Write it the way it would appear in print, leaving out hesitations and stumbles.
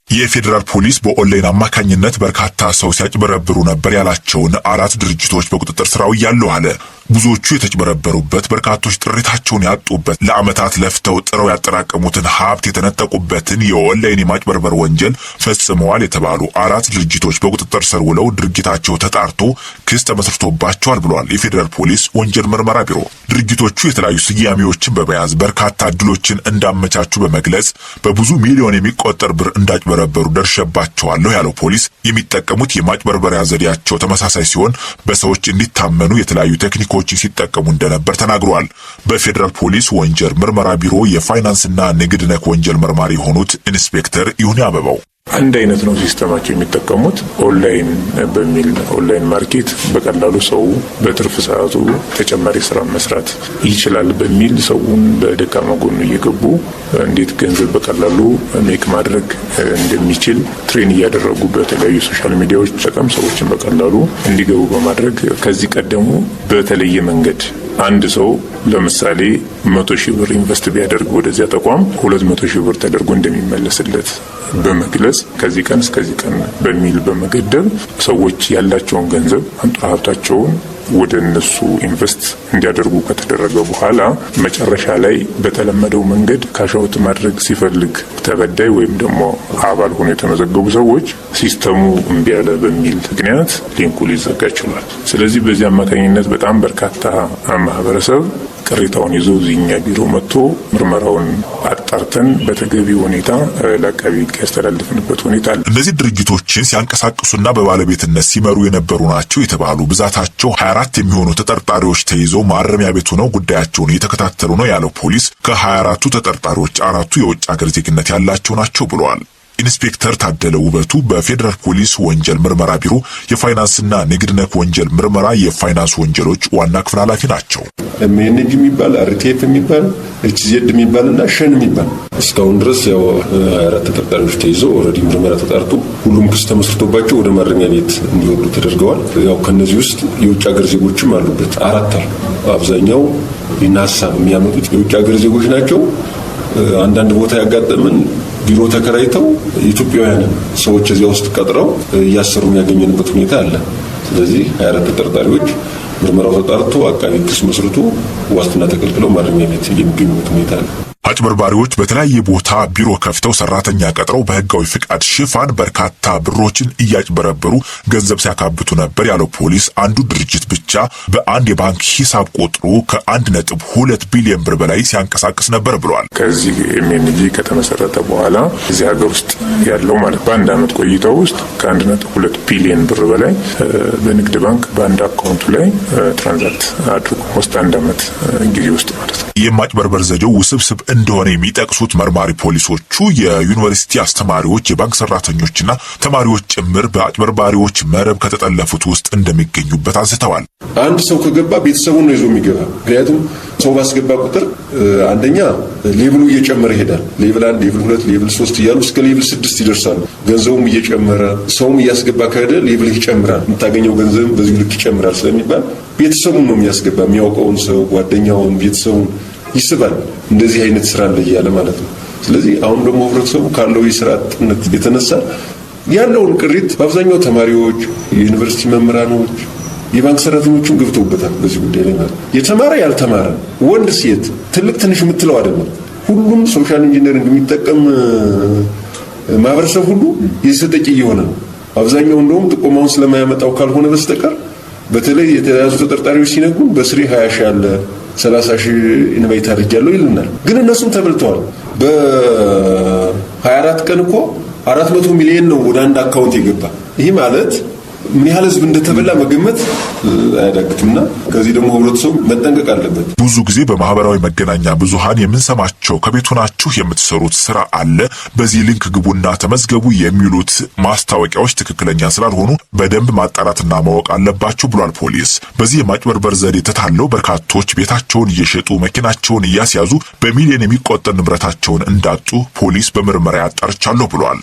የፌዴራል ፖሊስ በኦንላይን አማካኝነት በርካታ ሰው ሲያጭበረብሩ ነበር ያላቸውን አራት ድርጅቶች በቁጥጥር ስር አውያለሁ አለ። ብዙዎቹ የተጭበረበሩበት፣ በርካቶች ጥሪታቸውን ያጡበት፣ ለዓመታት ለፍተው ጥረው ያጠራቀሙትን ሀብት የተነጠቁበትን የኦንላይን የማጭበርበር ወንጀል ፈጽመዋል የተባሉ አራት ድርጅቶች በቁጥጥር ስር ውለው ድርጊታቸው ተጣርቶ ክስ ተመስርቶባቸዋል ብሏል የፌዴራል ፖሊስ ወንጀል ምርመራ ቢሮ። ድርጅቶቹ የተለያዩ ስያሜዎችን በመያዝ በርካታ እድሎችን እንዳመቻቹ በመግለጽ በብዙ ሚሊዮን የሚቆጠር ብር እንዳጭበረበሩ ደርሼባቸዋለሁ ያለው ፖሊስ፣ የሚጠቀሙት የማጭበርበሪያ ዘዴያቸው ተመሳሳይ ሲሆን በሰዎች እንዲታመኑ የተለያዩ ቴክኒኮችን ሲጠቀሙ እንደነበር ተናግሯል። በፌዴራል ፖሊስ ወንጀል ምርመራ ቢሮ የፋይናንስና ንግድ ነክ ወንጀል መርማሪ የሆኑት ኢንስፔክተር ይሁኔ አበባው፣ አንድ አይነት ነው system ኣቸው የሚጠቀሙት። ኦንላይን በሚል online market በቀላሉ ሰው በትርፍ ሰዓቱ ተጨማሪ ስራ መስራት ይችላል በሚል ሰውን በደካማ ጎኑ እየገቡ እንዴት ገንዘብ በቀላሉ make ማድረግ እንደሚችል train እያደረጉ በተለያዩ social media ዎች ጠቀም ሰዎችን በቀላሉ እንዲገቡ በማድረግ፣ ከዚህ ቀደሙ በተለየ መንገድ አንድ ሰው ለምሳሌ 100,000 ብር invest ቢያደርግ ወደዚያ ተቋም 200,000 ብር ተደርጎ እንደሚመለስለት በመግለጽ፣ ከዚህ ቀን እስከዚህ ቀን በሚል በመገደብ ሰዎች ያላቸውን ገንዘብ፣ አንጡራ ሀብታቸውን ወደ እነሱ invest እንዲያደርጉ ከተደረገ በኋላ መጨረሻ ላይ በተለመደው መንገድ cash out ማድረግ ሲፈልግ ተበዳይ ወይም ደግሞ አባል ሆኖ የተመዘገቡ ሰዎች system ኡ እምቢ አለ በሚል ምክንያት link ኡ ሊዘጋ ችሏል። ስለዚህ በዚህ አማካኝነት በጣም በርካታ ማህበረሰብ ቅሬታውን ይዞ እዚህኛ ቢሮ መጥቶ ምርመራውን አጣርተን በተገቢ ሁኔታ ለአቃቢ ሕግ ያስተላለፍንበት ሁኔታ አለ። እነዚህ ድርጅቶችን ሲያንቀሳቅሱና በባለቤትነት ሲመሩ የነበሩ ናቸው የተባሉ ብዛታቸው 24 የሚሆኑ ተጠርጣሪዎች ተይዘው ማረሚያ ቤት ሆነው ጉዳያቸውን እየተከታተሉ ነው ያለው ፖሊስ፣ ከ24ቱ ተጠርጣሪዎች አራቱ የውጭ ሀገር ዜግነት ያላቸው ናቸው ብለዋል። ኢንስፔክተር ታደለ ውበቱ በፌዴራል ፖሊስ ወንጀል ምርመራ ቢሮ የፋይናንስና ንግድ ነክ ወንጀል ምርመራ የፋይናንስ ወንጀሎች ዋና ክፍል ኃላፊ ናቸው። MNG የሚባል፣ RTF የሚባል፣ HZ የሚባል እና ሸን የሚባል። እስካሁን ድረስ ያው 24 ተጠርጣሪዎች ተይዘው already ምርመራ ተጣርቶ ሁሉም ክስ ተመስርቶባቸው ወደ ማረሚያ ቤት እንዲወርዱ ተደርገዋል። ያው ከነዚህ ውስጥ የውጭ ሀገር ዜጎችም አሉበት፣ አራት አሉ። አብዛኛው ይህን ሀሳብ የሚያመጡት የውጭ ሀገር ዜጎች ናቸው። አንዳንድ ቦታ ያጋጠምን ቢሮ ተከራይተው ኢትዮጵያውያንን ሰዎች እዚያ ውስጥ ቀጥረው እያሰሩ የሚያገኘንበት ሁኔታ አለ። ስለዚህ 24 ተጠርጣሪዎች ምርመራው ተጣርቶ አቃቢ ክስ መስርቶ ዋስትና ተከልክለው ማረሚያ ቤት የሚገኙበት ሁኔታ አለ። አጭበርባሪዎች በተለያየ ቦታ ቢሮ ከፍተው ሰራተኛ ቀጥረው በህጋዊ ፍቃድ ሽፋን በርካታ ብሮችን እያጭበረበሩ ገንዘብ ሲያካብቱ ነበር ያለው ፖሊስ፣ አንዱ ድርጅት ብቻ በአንድ የባንክ ሂሳብ ቁጥሩ ከ1.2 ቢሊዮን ብር በላይ ሲያንቀሳቅስ ነበር ብሏል። ከዚህ MNG ከተመሰረተ በኋላ እዚህ ሀገር ውስጥ ያለው ማለት በአንድ አመት ቆይታው ውስጥ ከ1.2 ቢሊዮን ብር በላይ በንግድ ባንክ በአንድ account ኡ ላይ transact አድርጎ ውስጥ አንድ አመት ጊዜ ውስጥ ማለት ነው። የማጭበርበር ዘዴው ውስብስብ እንደሆነ የሚጠቅሱት መርማሪ ፖሊሶቹ፣ የዩኒቨርሲቲ አስተማሪዎች፣ የባንክ ሰራተኞችና ተማሪዎች ጭምር በአጭበርባሪዎች መረብ ከተጠለፉት ውስጥ እንደሚገኙበት አንስተዋል። አንድ ሰው ከገባ ቤተሰቡን ነው ይዞ የሚገባ። ምክንያቱም ሰው ባስገባ ቁጥር አንደኛ level ኡ እየጨመረ ይሄዳል። Level 1፣ level 2፣ level 3 እያሉ እስከ level 6 ይደርሳሉ። ገንዘቡም እየጨመረ ሰውም እያስገባ ከሄደ level ይጨምራል፣ የምታገኘው ገንዘብም በዚሁ ልክ ይጨምራል ስለሚባል ቤተሰቡን ነው የሚያስገባ። የሚያውቀውን ሰው፣ ጓደኛውን፣ ቤተሰቡን ይስባል። እንደዚህ አይነት ስራ አለ እያለ ማለት ነው። ስለዚህ አሁን ደግሞ ህብረተሰቡ ካለው የስራ አጥነት የተነሳ ያለውን ቅሪት በአብዛኛው ተማሪዎች፣ የዩኒቨርሲቲ መምህራኖች፣ የባንክ ሰራተኞችም ገብተውበታል። በዚህ ጉዳይ ላይ ማለት የተማረ ያልተማረ፣ ወንድ ሴት፣ ትልቅ ትንሽ የምትለው አይደለም። ሁሉም social engineering የሚጠቀም ማህበረሰብ ሁሉ የዚህ ተጠቂ እየሆነ ነው። አብዛኛው እንደውም ጥቆማውን ስለማያመጣው ካልሆነ በስተቀር በተለይ የተያዙ ተጠርጣሪዎች ሲነግሩን በስሬ 20,000 አለ፣ 30,000 invite አድርጊያለሁ ይልናል። ግን እነሱም ተበልተዋል። በ24 ቀን እኮ 400 ሚሊዮን ነው ወደ አንድ account የገባ። ይህ ማለት ምን ያህል ህዝብ እንደተበላ መገመት አያዳግትምና ከዚህ ደግሞ ህብረተሰቡ መጠንቀቅ አለበት። ብዙ ጊዜ በማህበራዊ መገናኛ ብዙሃን የምንሰማቸው ከቤት ሆናችሁ የምትሰሩት ስራ አለ፣ በዚህ link ግቡና ተመዝገቡ የሚሉት ማስታወቂያዎች ትክክለኛ ስላልሆኑ በደንብ ማጣራትና ማወቅ አለባችሁ ብሏል ፖሊስ። በዚህ የማጭበርበር ዘዴ ተታለው በርካቶች ቤታቸውን እየሸጡ፣ መኪናቸውን እያስያዙ፣ በሚሊዮን የሚቆጠር ንብረታቸውን እንዳጡ ፖሊስ በምርመራ ያጣርቻለሁ ብሏል።